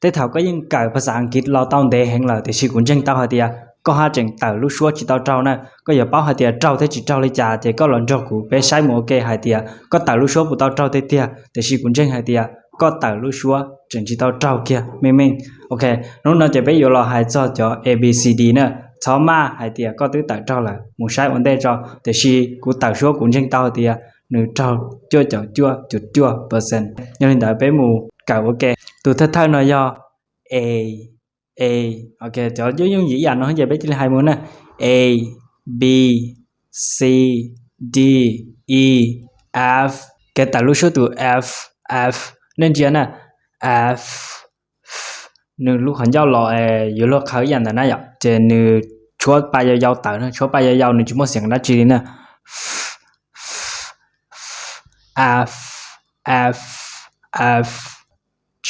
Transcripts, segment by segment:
Tej thaum koj yeej kawm phas xas Askiv los tau ntev heev lawm, tiam sis kuv ntseeg tau hais tias koj haj tseem tawm lub suab tsis tau raug na. Koj yuav paub hais tias raug thiab tsis raug li cas ces koj los nrog kuv peb saib mus ua ke hais tias koj tawm lub suab puas tau raug tiag tiag, tiam sis kuv ntseeg hais tias koj tawm lub suab tseem tsis tau raug kiag meej meej. Ok, hnub no ces peb yuav los hais txog cov A B C D na. Txhob maj hais tias koj twb tawm raug lawm, mus saib ua ntej tso, tiam sis kuv tawm suab kuv ntseeg tau hais tias nws raug cuaj caum cuaj caum cuaj percent. Yog li ntawd peb mus kawm ua ke. Tus thawj thawj no yog A, A. Ok, cov yooj yooj yim ib yam no ces peb cia li hais mus na. A, B, C, D, E, F. Kev tawm lub suab tus F, F, nej ntsia na, F, nws lub qhov ncauj los yuav luag qhawv ib yam ntawd na yom, ces nws tshuab pa yau yau tawm na, tshuab pa yau yau nws tsis muaj xiam dab tsi li na. F, F, F, G,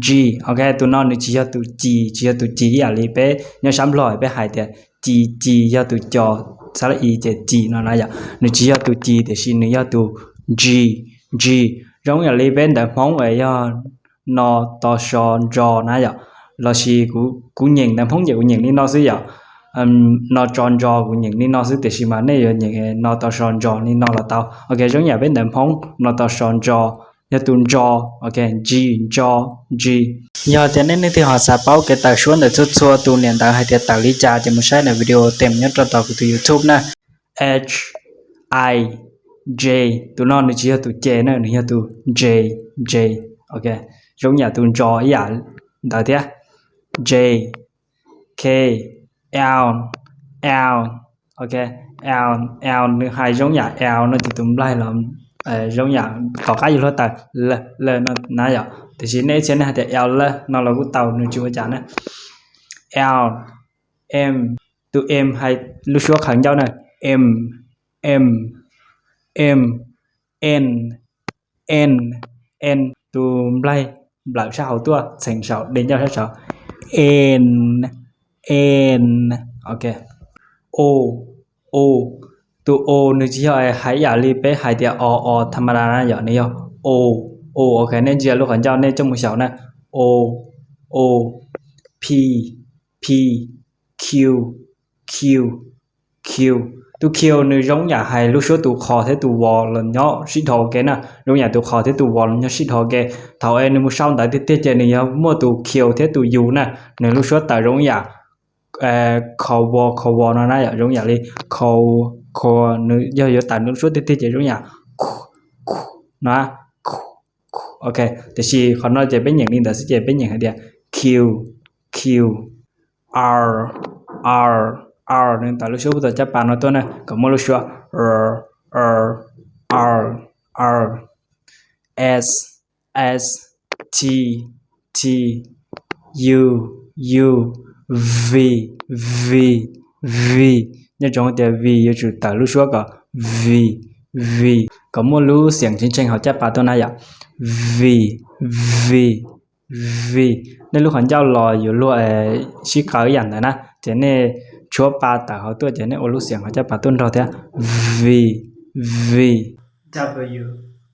G. Ok, tus no nws tsis yog tus ci, tsis yog tus ci ib yam li peb nyob sab Nplog peb hais tias ci, ci yog tus co, xab laj i ces ci no na yom, nws tsis yog tus ci tiam sis nws yog tus G, G. Zoo yam li peb ntawv Hmoob es yog no to so ntso na yom, lossis kuv nyeem ntawv Hmoob ces kuv nyeem li no xwb yom. No tso ntso kuv nyeem li no xwb tiam sis mas nej yuav nyeem no to so ntso li no los tau. Ok, zoo yam peb ntawv Hmoob no to so ntso, yog tus ntso. Ok, G, ntso, G. Yog tias nej leej twg ho xav paub kev tawm suab ntawm txhua txhua tus niam ntawv hais tias tawm li cas ces mus saib ntawm video tem nyob rau tom kuv tus YouTube na. H, I, J. Tus no nws tsis yog tus ce na, nws yog tus J, J. Ok, zoo yam tus ntso ib yam ntawd thiab. J, K, L, L. Ok, L, L nws hais zoo yam L no ces tus nplaig los zoo yam tom qab yus luag tawm L, L no na yom, tiam sis nej ib txhia nej hais tias L, L no los kuj tau, nws tsis ua cas na. L, M, tus M hais lub suab qhawv ncauj na, M, M, M, N, N, N, tus nplaig nplawm sab hauv tuaj txheem saum de ncauj sab saud, N, N. Ok, O, O, tus O nws tsis yog hais ib yam li peb hais tias o, o tha ma da na yom, nws yog O, O. Ok, nej ntsia lub qhov ncauj nej coj mus xyaum na, O, O, P, P, Q, Q, Q. Tus Q nws zoo yam hais lub suab tus qhov thiab tus vos los nyob sib dhos ua ke na, zoo yam tus qhov thiab tus vos los nyob sib dhos ua ke. Thaum es nws mus sau ntawv tiag tiag ces nws yog muaj tus Q thiab tus U na, nws lub suab tawm zoo yam kho vos kho vos no na yom, zoo yam li kho, kho, nws yog yuav tawm nws lub suab tiag tiag ces zoo yam no. Ok, tiam sis qhov no ces peb nyeem li ntawd xwb ces peb nyeem hais tias Q, Q, R, R, R, nws tawm lub suab puag tom caj pas no tuaj na kom muaj lub suab R, R, R, R, S, S, T, T, U, U, V, V, V. Nyob zoo tias V yuav tsum tawm lub suab kom V, V, kom muaj lub xiam tseeb tseeb hauv caj pas tuaj na yom. V, V, V. Nej lub qhov ncauj los yuav luag sib qawv ib yam ntawd na, ces nej tshuab pa tawm hauv tuaj ces nej ua lub xiam hauv caj pas tuaj nrog thiab. V, V, W,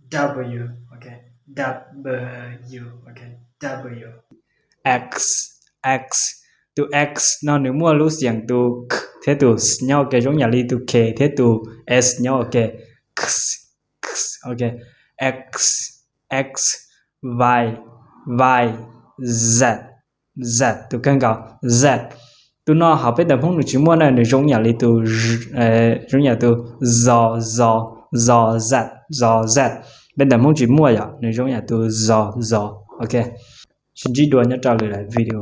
W, ok, W, ok, W. X, X, tus X no nws muaj lub xiam tus K thiab tus S nyob ua ke, zoo yam li tus K thiab tus S nyob ua ke. X, X, ok, X, X, Y, Y, Z, Z, tus kawg nkaus Z. Tus no hauv peb ntawv Hmoob nws tsis muaj na, nws zoo yam li tus, zoo yam tus Z, Z, Z, Z, Z, Z. Peb ntawv Hmoob tsis muaj yom, nws zoo yam tus Z, Z. Ok, sib ntsib dua nyob rau lwm daim video.